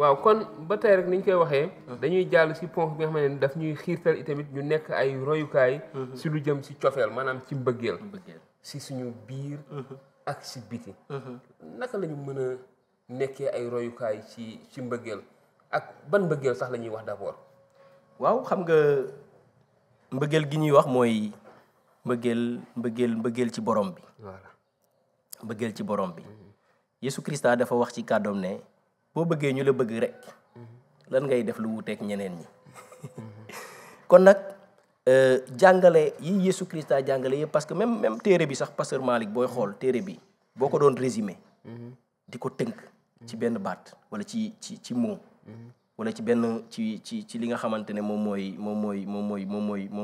waaw kon ba tey rek ni ñu koy waxee dañuy jàll si ponk bi nga xam ne daf ñuy xiirtal itamit ñu nekk ay royukaay si lu jëm si cofeel maanaam ci mbëggeel si suñu biir ak si biti naka la ñu mën a nekkee ay royukaay ci mbëggeel ak ban mbëggeel sax la ñuy wax d'abord. waaw xam nga mbëggeel gi ñuy wax mooy mbëggeel ci borom bi. voilà mbëggeel ci borom bi. Yesu Christa dafa wax ci kàddoom ne boo bëggee ñu la bëgg rek lan ngay def lu wuteeg ñeneen ñi kon nag jàngale yi Yesu Christa jàngale yëpp parce que même téere bi sax Pasteur Malick booy xool téere bi boo ko doon résumé di ko tënk ci benn baat wala ci mot wala ci benn ci li nga xamante ne moom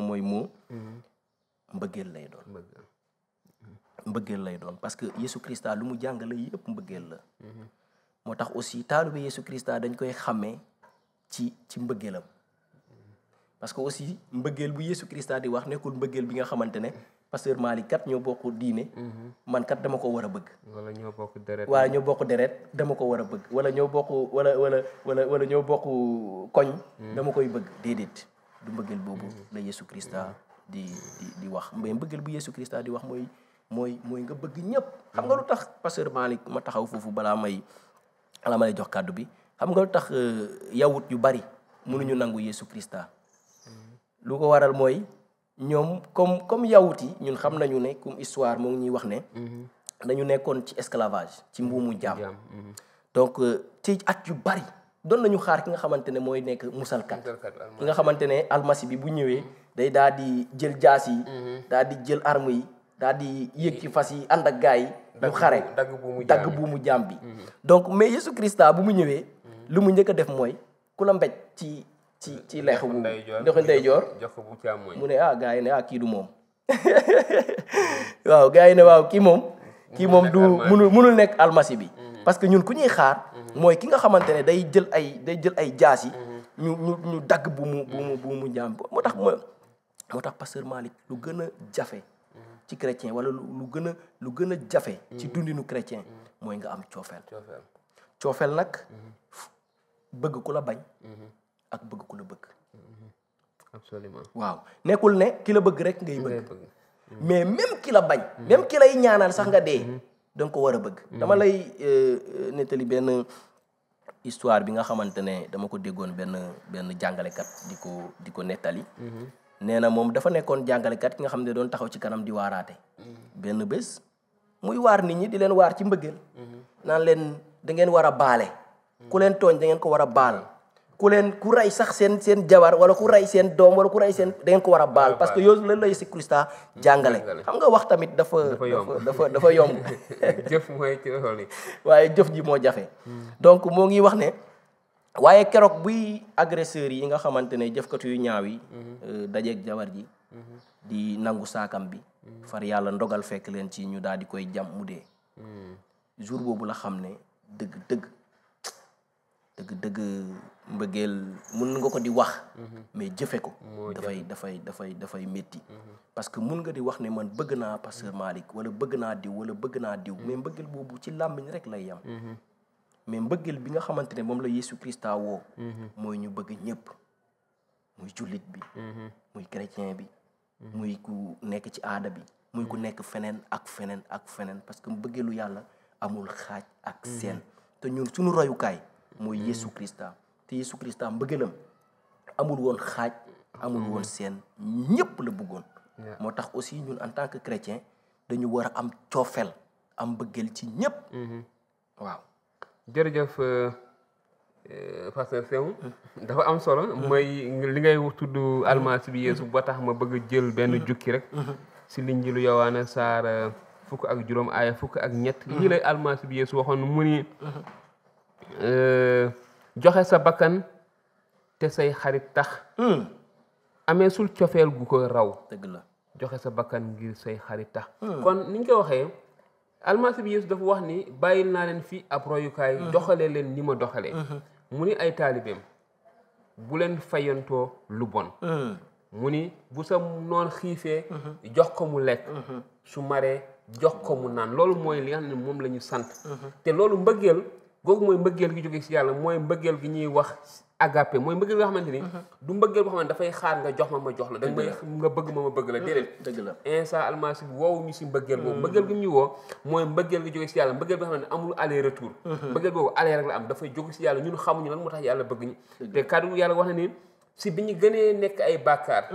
mooy mot mbëggeel lay doon. mbëggeel lay doon parce que Yesu Christa lu mu jàngale yëpp mbëggeel la. moo tax aussi taalibe Yesu Christa dañ koy xàmmee ci mbëggeelam parce que aussi mbëggeel bu Yesu Christa di wax nekkul mbëggeel bi nga xamante ne Pasteur Malick kat ñoo bokk diine man kat dama ko war a bëgg. wala ñoo bokk deret. waaw ñoo bokk deret dama ko war a bëgg wala ñoo bokk wala ñoo bokk koñ. dama koy bëgg déedéet du mbëggeel boobu la Yesu Christa di wax mais mbëggeel bu Yesu Christa di wax mooy nga bëgg ñëpp. xam nga lu tax Pasteur Malick ma taxaw foofu balaa may jox kàddu bi xam nga lu tax yawut yu bari mënuñu nangu Yesu Christa lu ko waral mooy ñoom comme yawut yi ñun xam nañu ne comme histoire moo ngi ñuy wax ne dañu nekkoon ci esclavage ci mbuumu jaam donc ci at yu bari doon nañu xaar ki nga xamante ne mooy nekk musalkat ki nga xamante ne almasi bi bu ñëwee day daal di jël jaas yi daal di jël arme yi daal di yéeg ci fas yi ànd ak gaa yi ñu xare dagg buumu jaam bi donc mais Yesu Christa bu mu ñëwee lu mu njëkk a def mooy ku la mbéj ci leex bu ndoxu ndeyjoor mu ne gaa yi ne kii du moom waaw gaa yi ne waaw kii moom du munul nekk almasi bi parce que ñun ku ñuy xaar mooy ki nga xamante ne day jël ay jaas yi ñu dagg buumu jaam bi moo tax Pasteur Malick lu gën a jafe ci chrétien wala lu gën a jafe ci dundinu chrétien mooy nga am coofeel nag bëgg ku la bañ ak bëgg ku la bëgg. absolument waaw nekkul ne ki la bëgg rek ngay bëgg mais même ki la bañ même ki lay ñaanal sax nga dee danga ko war a bëgg. dama lay nettali benn histoire bi nga xamante ne dama ko déggoon benn jàngalekat di ko nettali. nee na moom dafa nekkoon jàngalekat ki nga xam ne doon taxaw ci kanam di waaraate. benn bés muy waar nit ñi di leen waar ci mbëggeel. naan leen da ngeen war a baale. ku leen tooñ da ngeen ko war a baal. ku rey sax seen jabar wala ku rey seen doom wala ku rey seen da ngeen ko war a baal parce que yooyu lan la Yesu Christa jàngale. xam nga wax tamit dafa yomb. jëf mooy ci loolu. waaye jëf ji moo jafe. donc moo ngi wax ne. waaye keroog buy agresseurs yi nga xamante ne jëfkatu yu ñaaw yi dajeeg jabar ji di nangu saakam bi far yàlla ndogal fekk leen ci ñu daal di koy jam mu dee jour boobu la xam ne dëgg mbëggeel mun nga ko di wax mais jëfe ko dafay métti parce que mun nga di wax ne man bëgg naa Pasteur Malick wala bëgg naa diw mais mbëggeel boobu ci làmmiñ rek lay yam mais mbëggeel bi nga xamante ne moom la Yesu Christa woo mooy ñu bëgg ñëpp muy jullit bi muy chrétien bi muy ku nekk ci aada bi muy ku nekk feneen parce que mbëggeelu yàlla amul xaaj ak seen te ñun suñu royukaay mooy Yesu Christa te Yesu Christa mbëggeelam amul woon xaaj amul woon seen ñëpp la bëggoon moo tax aussi ñun en tant que chrétien dañu war a am coofeel am mbëggeel ci ñëpp waaw jërëjëf Pasteur Sémou dafa am solo mooy li ngay tudd almasi bi Yeesu ba tax ma bëgg jël benn jukki rek si Linjiilu Yowaana saar 15 aaya 8 lii lay almasi bi Yeesu waxoon mu ni joxe sa bakkan te say xarit tax amee sul cofeel gu ko raw dëgg la joxe sa bakkan ngir say xarit tax kon ni ñu ko waxee almasi bi Yeesu dafa wax ni bàyyil naa leen fii ab royukaay doxalee leen ni ma doxalee mu ni ay taalibeem bu leen fayantoo lu bon mu ni bu sa noon xiifee jox ko mu lekk su maree jox ko mu naan loolu mooy li nga xam ne moom la ñu sant te loolu mbëggeel googu mooy mbëggeel gi jóge si yàlla mooy mbëggeel gi ñuy wax agape mooy mbëggeel nga xamante ni du mbëggeel boo xamante dafay xaar nga jox ma jox la da may nga bëgg ma bëgg la déedéet dëgg la Isa almasi bi woowu ñu si mbëggeel boobu mbëggeel gi ñu woo mooy mbëggeel gi jóge si yàlla mbëggeel bi nga xamante ne amul aller retour mbëggeel boobu aller rek la am dafay jóge si yàlla ñun xamuñu lan moo tax yàlla bëgg ñu te kàddu yàlla wax na ni si bi ñu gënee nekk ay bàkkaar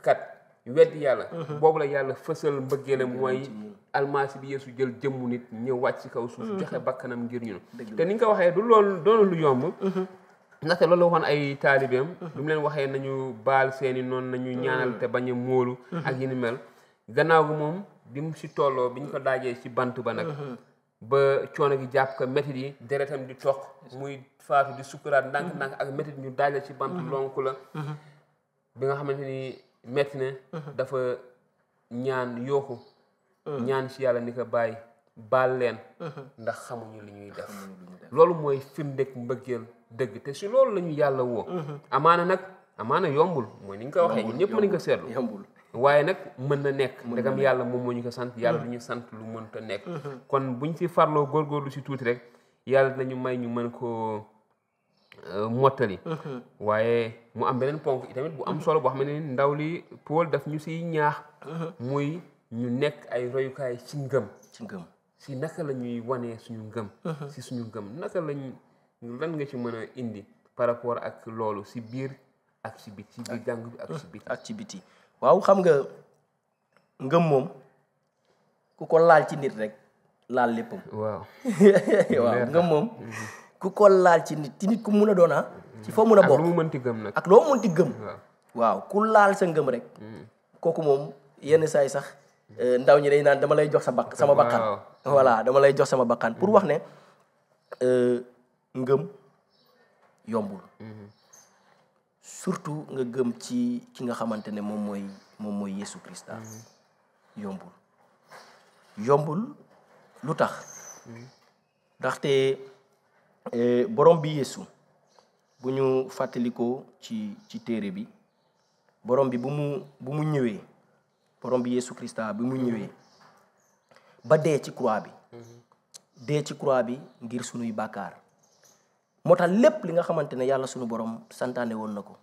kat weddi yàlla boobu la yàlla fësal mbëggeelam mooy almasi bi Yeesu jël jëmmu nit ñëw wàcc si kaw suuf joxe bakkanam ngir ñun te ni nga ko waxee du loolu doonu lu yomb ndaxte loolu la waxoon ay taalibeem lu mu leen waxee nañu baal seeni noonu nañu ñaanal te bañ a móolu ak yi ni mel gannaaw gi moom bi mu si tolloo bi ñu ko daajee ci bant ba nag ba coono gi jàpp ko métit yi deretam di toq muy faatu di sukkuraat ndànk-ndànk ak métit ñu daajal ci bant lonku la bi nga xamante ni métti na dafa ñaan yooxu ñaan ci yàlla ni ko bàyyi baal leen ndax xamuñu li ñuy def loolu mooy firndeg mbëggeel dëgg te si loolu la ñu yàlla woo amaana yombul mooy ni ñu ko waxee ñun ñëpp mën nañu ko seetlu yombul waaye nag mën na nekk ndegam yàlla moom moo ñu ko sant yàlla du ñu sant lu mënta nekk kon buñ ci farloo góorgóorlu si tuuti rek yàlla dinañu may ñu mën koo mottali waaye mu am beneen ponk tamit bu am solo boo xam ne ndaw li Paul daf ñu siy ñaax muy ñu nekk ay royukaay ci ngëm si naka la ñuy wanee suñu ngëm si suñu ngëm naka lañ lan nga ci mën a indi par rapport ak loolu si biir ak si biti si biir jàng bi ak si biti waaw xam nga ngëm moom ku ko laal ci nit rek laal léppam waaw ngëm moom ku ko laal ci nit ku mun a doon ci foo mun a bokk ak lu mu mënti gëm nag ak loo mënti gëm waaw ku laal sa ngëm rek kooku moom yenn saay sax ndaw ñi day naan dama lay jox sama bakkan voilà dama lay jox sama bakkan pour wax ne ngëm yombul surtout nga gëm ci ki nga xamante ne moom mooy Yesu Krista yombul lu tax ndaxte borom bi Yesu bu ñu fàttalikoo ci téere bi borom bi bu mu ñëwee borom bi Yesu Krista bi mu ñëwee ba dee ci croix bi ngir sunuy bàkkaar moo tax lépp li nga xamante ne yàlla sunu borom santaane woon na ko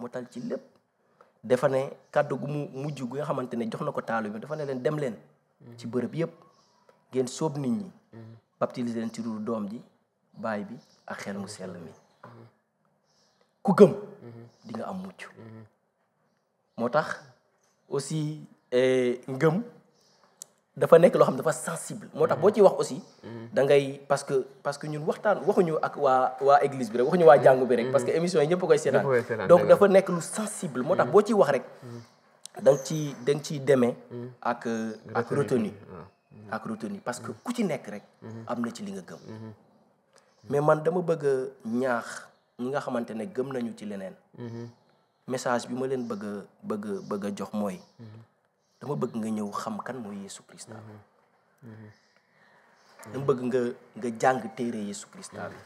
motal ci lépp dafa ne kàddu gu mu mujj gu nga xamante ne jox na ko taalibe bi dafa ne leen dem leen ci bërëb yépp ngeen sóob nit ñi baptiser leen ci turu doom ji baay bi ak xel mu sell mi ku gëm di nga am mucc moo tax aussi ngëm dafa nekk loo xam dafa sensible moo tax boo ci wax aussi da ngay parce que ñun waxuñu ak waa église bi rek waxuñu waa jàngu bi rek parce que émission yi ñëpp koy seetaan donc dafa nekk lu sensible moo tax boo ciy wax rek da nga ciy demee ak retenue parce que ku ci nekk rek am na ci li nga gëm mais man dama bëgg a ñaax ñi nga xamante ne gëm nañu ci leneen message bi ma leen bëgg a jox mooy dama bëgg nga ñëw xam kan mooy Yesu Krista dama bëgg nga jàng téere Yesu Krista bi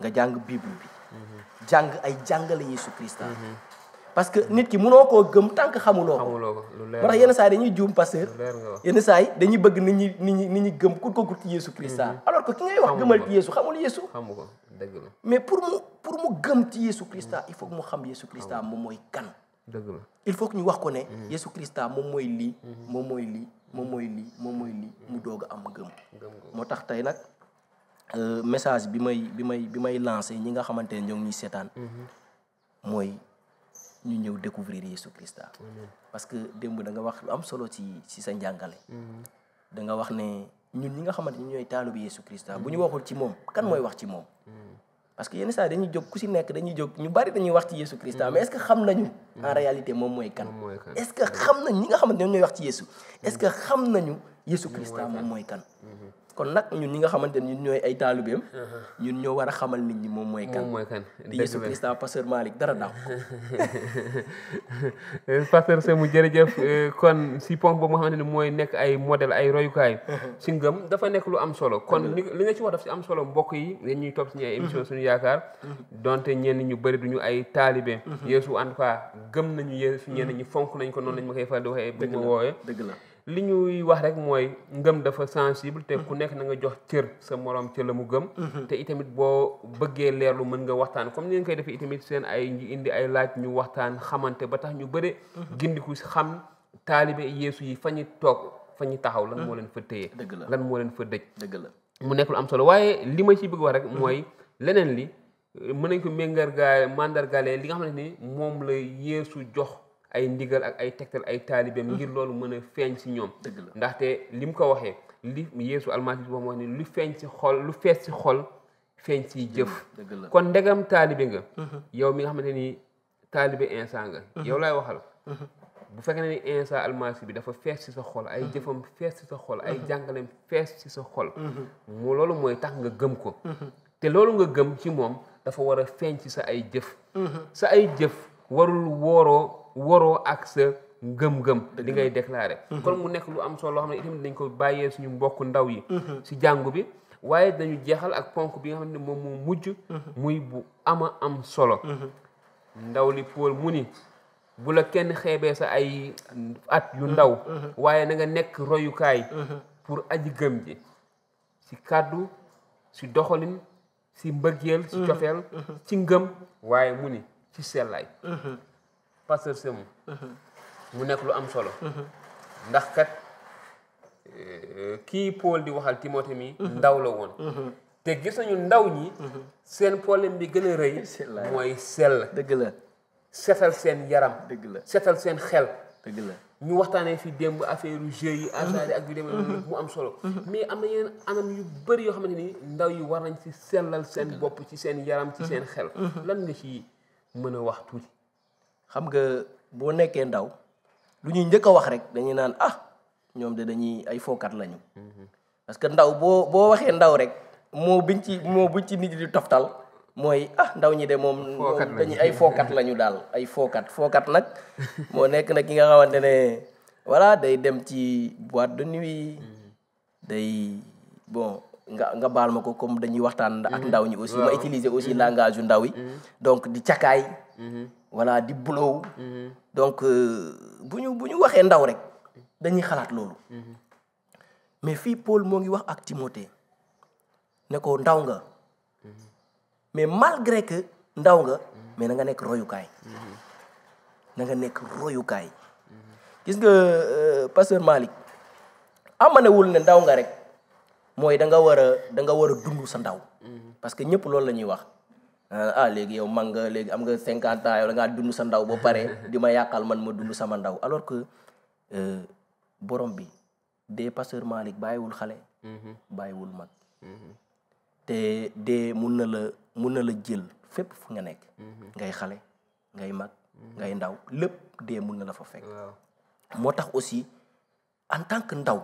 nga jàng Bible bi jàng ay jàngale Yesu Krista parce que nit ki mënoo koo gëm tant que xamuloo ko moo tax yenn saa yi dañuy juum pasteur yenn saa yi dañuy bëgg nit ñi gëm ku ko ci Yesu Krista alors que ki ngay wax gëmal ci Yesu xamul Yesu mais pour mu gëm ci Yesu Krista il faut que mu xam Yesu Krista moom mooy kan il faut que ñu wax ko ne Yesu Krista moom mooy lii moom mooy lii mu doog a am gëm moo tax tey nag message bi may lancé ñi nga xamante ne ñoo ngi ñuy seetaan mooy ñu ñëw découvrir Yesu Krista parce que démb da nga wax lu am solo ci sa njàngale da nga wax ne ñun ñi nga xamante ne ñooy taalu bi Yesu Krista bu ñu waxul ci moom kan mooy wax ci moom parce que yenn saa yi dañuy jóg ku si nekk dañuy jóg ñu bari dañuy wax ci Yesu Krista mais est-ce que xam nañu en réalité moom mooy kan est-ce que xam nañ ñi nga xamante ne ñooy wax ci Yesu est-ce que xam nañu Yesu Krista moom mooy kan kon nag ñun ñi nga xamante ne ñun ñooy ay taalibeem ñun ñoo war a xamal nit ñi moom mooy kan di Yesu Krista pasteur Malick dara daaw pasteur Sémou jërëjëf kon si ponk boobu nga xamante ne mooy nekk ay modèle ay royukaay si ngëm dafa nekk lu am solo kon li nga ci wax daf si am solo mbokk yi dañuy topp suñu ay émission suñu yaakaar donte ñenn ñu bëri duñu ay taalibe Yeesu en tout cas gëm nañu Yeesu ñenn ñi fonk nañ ko noonu lañ ma koy faral di waxee bu ma woowee dëgg la li ñuy wax rek mooy ngëm dafa sensible te ku nekk na nga jox cër sa morom ca la mu gëm te itamit boo bëggee leerlu mën nga waxtaan comme ni ngeen koy defee itamit seen ay ñu indi ay laaj ñu waxtaan xamante ba tax ñu bëre gindiku xam taalibe Yeesu yi fa ñu toog fa ñu taxaw lan moo leen fa téye lan moo leen fa dëj dëgg la mu nekk lu am solo waaye li ma ci bëgg wax rek mooy leneen li mën nañ ko mandargaale li nga xamante ni moom la Yeesu jox ay ndigal ak ay tegtal ay taalibeem ngir loolu mën a feeñ si ñoom ndaxte li mu ko waxee li Yeesu almasi bi wax ni lu feeñ si xol lu fees si xol feeñ si jëf kon ndegam taalibe nga yow mi nga xamante ni taalibe Insa nga yow laay waxal bu fekkee ne ni Insa almasi bi dafa fees ci sa xol ay jëfam fees ci sa xol ay jàngaleem fees ci sa xol mu loolu mooy tax nga gëm ko te loolu nga gëm ci moom dafa war a feeñ ci sa ay jëf sa ay jëf warul woroo ak sa ngëm-ngëm li ngay déclaré kon mu nekk lu am solo loo xam ne itamit dañ ko bàyyee suñu mbokk ndaw yi ci jàngu bi waaye dañu jeexal ak ponk bi nga xam ne moom moo mujj muy bu ama am solo ndaw li Paul mu ni bu la kenn xeebee sa ay at yu ndaw waaye na nga nekk royukaay pour aji gëm ji ci kàddu ci doxalin ci mbëggeel ci cofeel ci ngëm waaye mu ni ci sellaay pasteur Sémou mu nekk lu am solo ndax kat kii Paul di waxal Timothée mi ndaw la woon te gis nañu ndaw ñi seen problème bi gën a rëy mooy sell dëgg la setal seen yaram dëgg la setal seen xel dëgg la ñu waxtaanee fi démb affaire yu jeux yi asaari ak yu demee mu am solo mais am na yeneen anam yu bëri yoo xamante ni ndaw yi war nañ ci sellal seen bopp ci seen yaram ci seen xel lan nga ci mën a wax tuuti xam nga boo nekkee ndaw lu ñuy njëkk a wax rek dañuy naan ñoom de dañuy ay fookat lañu parce que ndaw boo waxee ndaw rek moo buñ ci nit di toftal mooy ndaw ñi de moom dañuy ay fookat lañu daal ay fookat nag moo nekk nag ki nga xamante ne voilà day dem ci boîte de nuit day bon nga baal ma ko comme dañuy waxtaan ak ndaw ñi aussi ma utiliser aussi langage yu ndaw yi donc di cakaay voilà di blow donc bu ñu waxee ndaw rek dañuy xalaat loolu mais fii Paul moo ngi wax ak Timothée ne ko ndaw nga mais malgré que ndaw nga mais na nga nekk royukaay na nga nekk royukaay gis nga pasteur Malick amanewul ne ndaw nga rek mooy da nga war a dund sa ndaw parce que ñëpp loolu la ñuy wax léegi yow mag nga léegi am nga 50 ans yow da ngaa dund sa ndaw ba pare di ma yàqal man ma dund sama ndaw alors que borom bi dee pasteur Malick bàyyiwul xale bàyyiwul mag te dee mun na la jël fépp fu nga nekk ngay xale ngay mag ngay ndaw lépp dee mun na la fa fekk moo tax aussi en tant que ndaw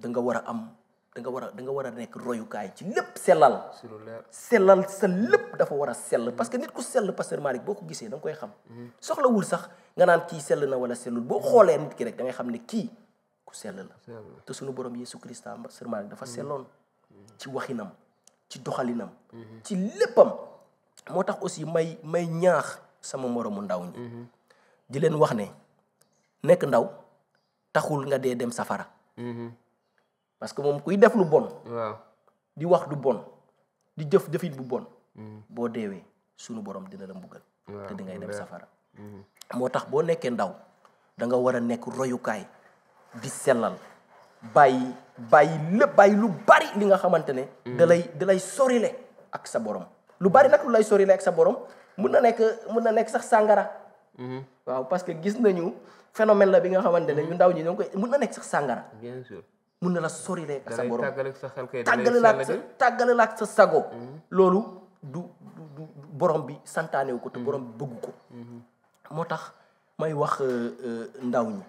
da nga war a nekk royukaay ci lépp sellal sa lépp dafa war a sell parce que nit ku sell pasteur Malick boo ko gisee da nga koy xam soxlawul sax nga naan kii sell na wala sellul boo xoolee nit ki rek da ngay xam ne kii ku sell la te sunu borom Yeesu Krista pasteur Malick dafa selloon ci waxinam ci doxalinam ci léppam moo tax aussi may ñaax sama moromu ndaw ñi di leen wax ne nekk ndaw taxul nga dee dem safara parce que moom kuy def lu bon di wax du bon di jëfin bu bon boo deewee sunu borom dina la mbugal te di ngay dem safara moo tax boo nekkee ndaw da nga war a nekk royukaay di sellal bàyyi lépp bàyyi lu bari li nga xamante ne da lay sorile ak sa borom lu bari nag lu lay sorile ak sa borom mun na nekk sax sàngara waaw parce que gis nañu phénomène la bi nga xamante ne ñu ndaw ñi ñoo ngi koy mun na nekk sax sàngara bien sûr mun na la sorile ak sa borom tàggale la ak sa sago loolu du borom bi santaane wu ko te borom bi bëgg ko moo tax may wax ndaw ñi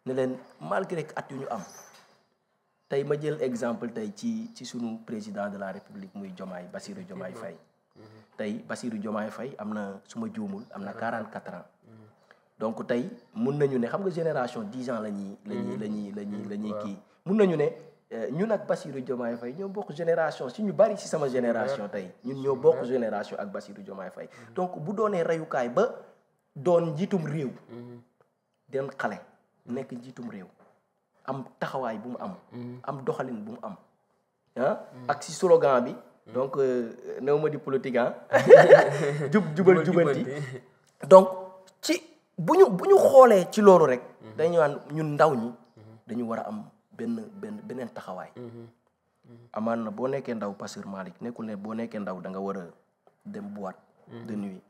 ne leen malgré que at yu ñu am tey ma jël exemple tey ci sunu président de la république muy Bassirou Diomaye Faye tey Bassirou Diomaye Faye am na su ma juumul am na 44 ans donc tey mun nañu ne xam nga génération 10 ans la ñuy kii mun nañu ne ñun ak Bassirou Diomaye Faye ñoo bokk génération si ñu bari si sama génération tey ñun ñoo bokk génération ak Bassirou Diomaye Faye donc bu doonee reyukaay ba doon njiitum réew den xale nekk njiitum réew am taxawaay bu mu am doxalin bu mu am ak si slogan bi donc néew ma di politique jubal jubanti donc ci bu ñu xoolee ci loolu rek dañu naan ñun ndaw ñi dañu war a am beneen taxawaay amaan na boo nekkee ndaw Pasteur Malick nekkul ne boo nekkee ndaw da nga war a dem boîte de nuit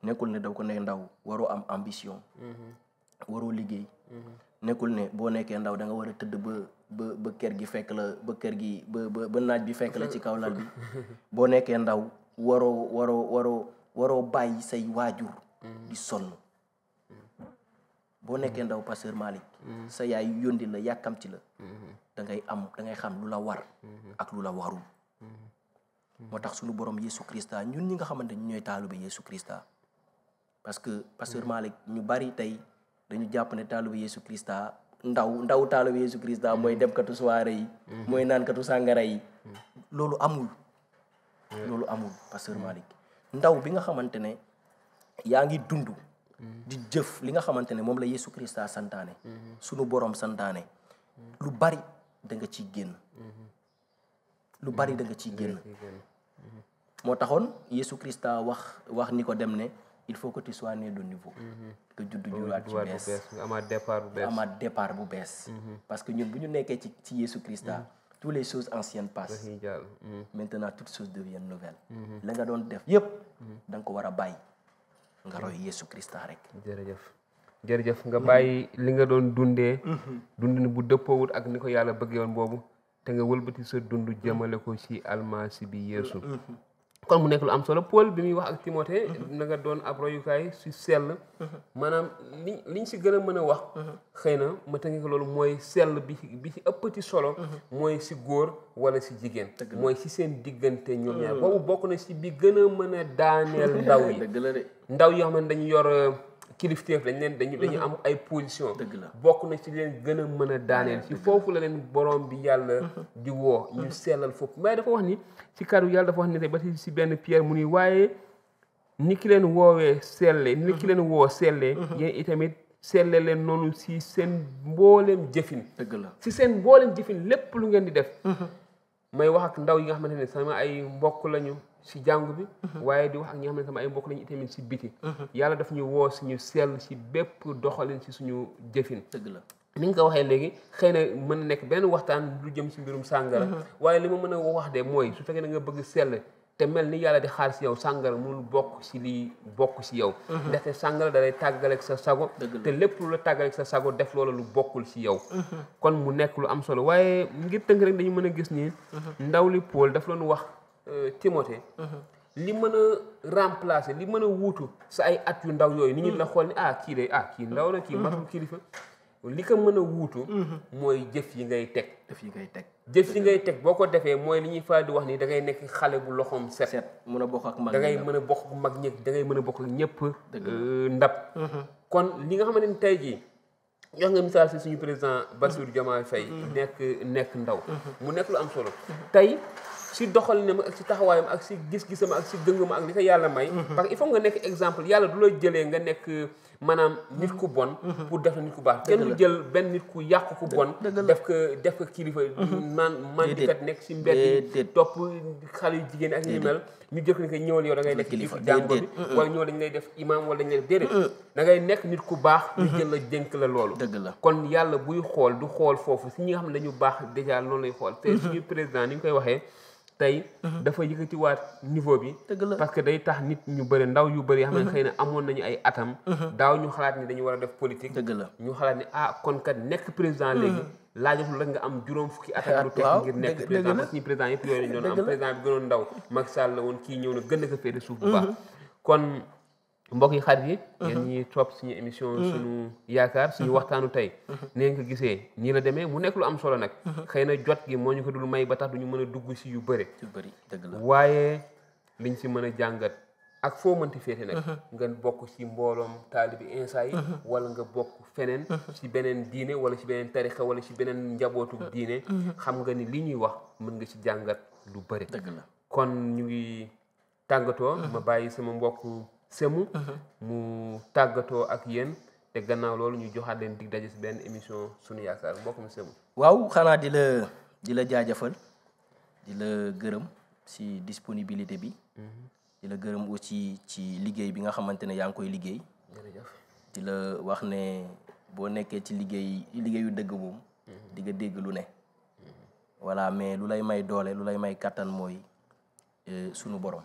nekkul ne da ko nekk ndaw waroo am ambition waroo liggéey nekkul ne boo nekkee ndaw da nga war a tëdd ba kër gi fekk la ba naaj bi fekk la ci kaw lal bi boo nekkee ndaw waroo bàyyi say waajur di sonn boo nekkee ndaw Pasteur Malick sa yaay yóndi la yàkkamti la da ngay xam lu la war ak lu la warul moo tax suñu borom Yesu Christa ñun ñi nga xamante ñu ñooy taalibe Yesu Christa parce que Pasteur Malick ñu bari tey dañu jàpp ne taalibe Yesu Christa ndaw taalibe Yesu Christa mooy dem katu soirée yi mooy naan katu sàngara yi loolu amul Pasteur Malick ndaw bi nga xamante ne yaa ngi dund di jëf li nga xamante ne moom la Yesu Christa santaane sunu borom santaane lu bari da nga ciy génn moo taxoon Yesu Christa wax ni ko dem ne il faut que tu sois né de nouveau que juddu juraat ci bees amaat départ bu bees parce que ñun bu ñu nekkee ci Yesu Christa toutes les choses anciennes passent maintenant toutes choses deviennent nouvelles la nga doon def yépp da nga ko war a bàyyi nga roy Yesu Christa rek jërëjëf nga bàyyi li nga doon dundee dundin bu dëppoowut ak ni ko yàlla bëggee woon boobu te nga wëlbati sa dund jëmale ko ci almasi bi Yeesu kon mu nekk lu am solo Paul bi muy wax ak Timothée na nga doon ab royukaay si sell maanaam liñ si gën a mën a wax xëy na ma tënk ko loolu mooy sell bi ci ëppati solo mooy si góor wala si jigéen mooy si seen diggante ñoom ñaar boobu bokk na si bi gën a mën a daaneel ndaw yi ndaw yoo xam ne dañu yor kilifteef dañu am ay position bokk na ci leen gën a mën a daaneel ci foofu la leen borom bi yàlla di woo ñu sellal foofu waaye dafa wax ni ci kàddu yàlla dafa wax ni te ba si benn Pierre mu ni waaye ni ki leen woowee sellee ni ki leen woo sellee yéen itamit selle leen noonu si seen mbooleem jëfin si seen mbooleem jëfin lépp lu ngeen di def may wax ak ndaw yi nga xamante ne sama ay mbokk lañu si jàngu bi waaye di wax ak ñi nga xam ne sama ay mbokk lañu itamit si biti yàlla daf ñu woo suñu sell si bépp doxalin si suñu jëfin ni nga ko waxee léegi xëy na mën na nekk benn waxtaan lu jëm si mbirum sàngara waaye li ma mën a wax de mooy su fekkee da nga bëgg sell te mel ni yàlla di xaar si yow sàngara mënul bokk si lii bokk si yow ndaxte sàngara da lay tàggaleeg sa sago te lépp lu la tàggaleeg sa sago def loola lu bokkul si yow kon mu nekk lu am solo waaye ngir tënk rek dañu mën a gis ni ndaw li Paul daf doon wax Timothée li mën a remplacer li mën a wuutu sa ay at yu ndaw yooyu nit ñi la xool ni kii ndaw la kii matul kilifa li ko mën a wuutu mooy jëf yi ngay teg jëf yi ngay teg boo ko defee mooy li ñuy faral di wax ni da ngay nekk xale bu loxoom set mën a bokk ak mag da ngay mën a bokk ak mag ñëpp da ngay mën a bokk ak ñëpp ndab kon li nga xamante ni tey jii jox nga misaal si suñu président Bassirou Diomaye Faye nekk ndaw mu nekk lu am solo tey si doxalinam ak si taxawaayam ak si gis-gisam ak si gëngam ak li ko yàlla may parce que il faut nga nekk exemple yàlla du la jëlee nga nekk maanaam nit ku bon pour def la nit ku baax kenn du jël benn nit ku yàq ku bon def ko kilifa man di kat nekk si mbedd topp xale yu jigéen ak ñu mel ñu jëkk ni ko ñëwal yow da ngay nekk kilifa jàngo bi wala ñëw dañ lay def imam wala dañ lay def déedéet da ngay nekk nit ku baax ñu jël la dénk la loolu kon yàlla buy xool du xool foofu si ñi nga xam ne dañu baax déjà noonu lay xool te suñu président ni ñu koy waxee tey dafa yëkkatiwaat niveau bi parce que day tax nit ñu bëri ndaw yu bëri yoo xam ne xëy na amoon nañu ay atam daaw ñu xalaat ni dañu war a def politique ñu xalaat ni kon kat nekk président léegi laajatul rek nga am juróom fukki at ak lu teg ngir nekk président parce que ñi président yëpp yooyu lañ doon am président bi gënoon ndaw Macky Sall la woon kii ñëw na gën a ko féete suuf bu baax kon mbokk yi xarit yi yéen ñi topp suñu émission suñu yaakaar suñu waxtaanu tey nee nga ko gisee nii la demee mu nekk lu am solo nag xëy na jot gi moo ñu ko dul may ba tax duñu mën a dugg si yu bëri waaye liñ si mën a jàngat ak foo mënti féete nag nga bokk si mbooloom taalibi insa yi wala nga bokk feneen si beneen diine wala si beneen tarixa wala si beneen njabootu diine xam nga ni li ñuy wax mën nga si jàngat lu bëri kon ñu ngi tàggatoo ma bàyyi sama mbokk Semu mu tàggatoo ak yéen te gannaaw loolu ñu joxaat leen dig daje si benn émission sunu yaakaar mbokk mi Sémou. waaw xanaa di la jaajëfal di la gërëm si disponibilité bi. di la gërëm aussi ci liggéey bi nga xamante ne yaa ngi koy liggéey. jërëjëf di la wax ne boo nekkee ci liggéeyu dëgg moom. di nga dégg lu ne. voilà mais lu lay may doole lu lay may kàttan mooy sunu borom.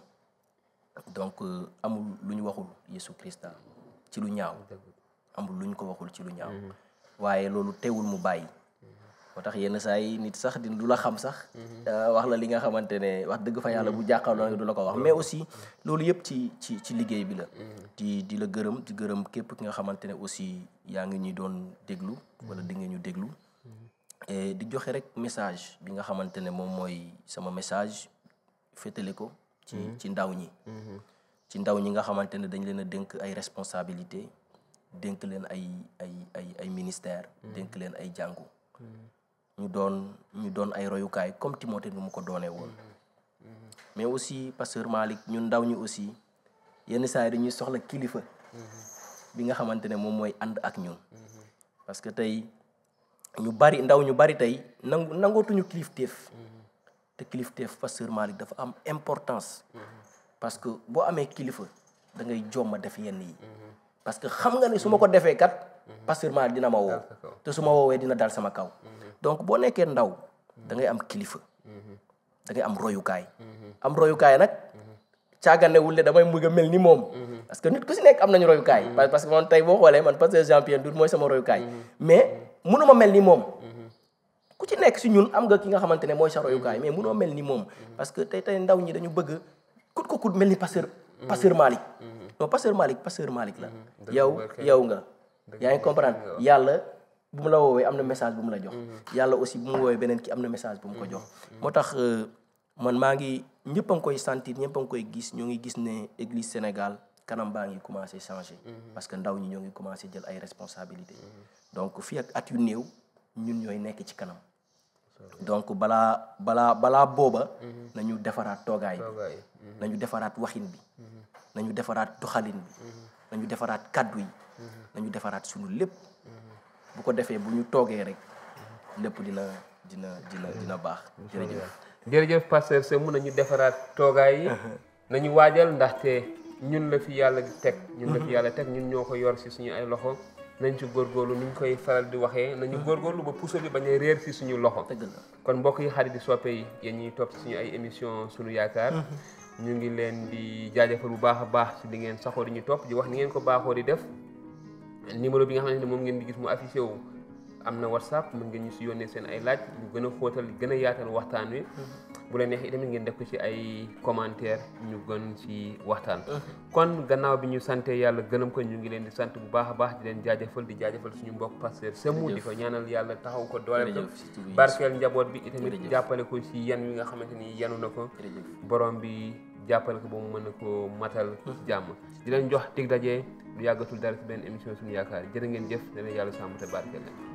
donc amul lu ñu waxul Yesu Krista ci lu ñaaw. amul lu ñu ko waxul ci lu ñaaw. waaye loolu teewul mu bàyyi. moo tax yenn saa yi nit sax du la xam sax. wax la li nga xamante ne wax dëgg fa yàlla bu jàkkaarloo du la ko wax mais aussi loolu yëpp ci liggéey bi la. di la gërëm di gërëm képp ki nga xamante ne aussi yaa ngi ñuy doon déglu wala di nga ñu déglu. et di joxe rek message bi nga xamante ne moom mooy sama message féetale ko. ci ndaw ñi. ci ndaw ñi nga xamante ne dañ leen a dénk ay responsabilité dénk leen ay ministère dénk leen ay jàngu. ñu doon ay royukaay comme Timothée nu mu ko doonee woon. mais aussi pasteur Malick ñun ndaw ñi aussi yenn saa yi dañuy soxla kilifa. bi nga xamante ne moom mooy ànd ak ñun. parce que tey ndaw ñu bari tey nangootuñu kilifteef. te kilifteef pasteur Malick dafa am importance. parce que boo amee kilifa da ngay jomma def yenn yi. parce que xam nga ne su ma ko defee kat pasteur Malick dina ma woo te su ma woowee dina dal sama kaw. donc boo nekkee ndaw da ngay am kilifa. da ngay am royukaay. am royukaay nag caaganewul ne damay bëgg a mel ni moom. parce que nit ku si nekk am nañu royukaay. parce que man tey boo xoolee man pasteur Jean-Pierre Ndour mooy sama royukaay. mais mënuma mel ni moom. ku ci nekk si ñun am nga ki nga xamante ne mooy sa royukaay mais mënoo mel ni moom. parce que tey ndaw ñi dañu bëgg kut mel ni pasteur Malick. non pasteur Malick la. yow nga. yaa ngi comprendre yàlla bu mu la woowee am na message bu mu la jox. yàlla aussi bu mu woowee beneen ki am na message bu mu ko jox. moo tax man maa ngi ñëpp a ngi koy sentir ñëpp a ngi koy gis ñoo ngi gis ne église Sénégal kanam baa ngi commencé changer. parce que ndaw ñi ñoo ngi commencé jël ay responsabilités. donc fii ak at yu néew ñun ñooy nekk ci kanam. donc balaa booba. nañu defaraat toogaay bi. nañu defaraat waxin bi. nañu defaraat doxalin bi. nañu defaraat kaddu yi. nañu defaraat sunu lépp. bu ko defee bu ñu toogee rek lépp dina baax. jërëjëf pasteur Sémou nañu defaraat toogaay yi. nañu waajal ndaxte ñun la fi yàlla teg. ñun ñoo ko yor si suñu ay loxo. nañ ci góorgóorlu ni ñu koy faral di waxee nañu góorgóorlu ba puso bi bañ a réer si suñu loxo. kon mbokk yi xarit di soppe yi yéen ñuy topp suñu ay émission sunu yaakaar. ñu ngi leen di jaajëfal bu baax a baax si di ngeen saxoo di ñu topp di wax ni ngeen ko baaxoo di def. numéro bi nga xamante ne moom ngeen di gis mu affiché wu am na WhatsApp mën ngeen ñu si yónnee seen ay laaj ñu gën a xóotal gën a yaatal waxtaan wi. bu la neexee itamit ngeen def ko ci ay commentaire ñu gën ci waxtaan. kon gannaaw bi ñu sante yàlla gërëm ko ñu ngi leen di sant bu baax a baax di leen jaajëfal suñu mbokk pasteur Sémou di ko ñaanal yàlla taxaw ko dooleel ko barkeel njaboot bi itamit jàppale ko ci yan wi nga xamante ni yanu na ko borom bi jàppale ko ba mu mën a ko matal ci jàmm di leen jox dig daje du yàggatul dara ci benn émission suñu yaakaar jërë ngeen jëf dana yàlla sàmm te barkeel leen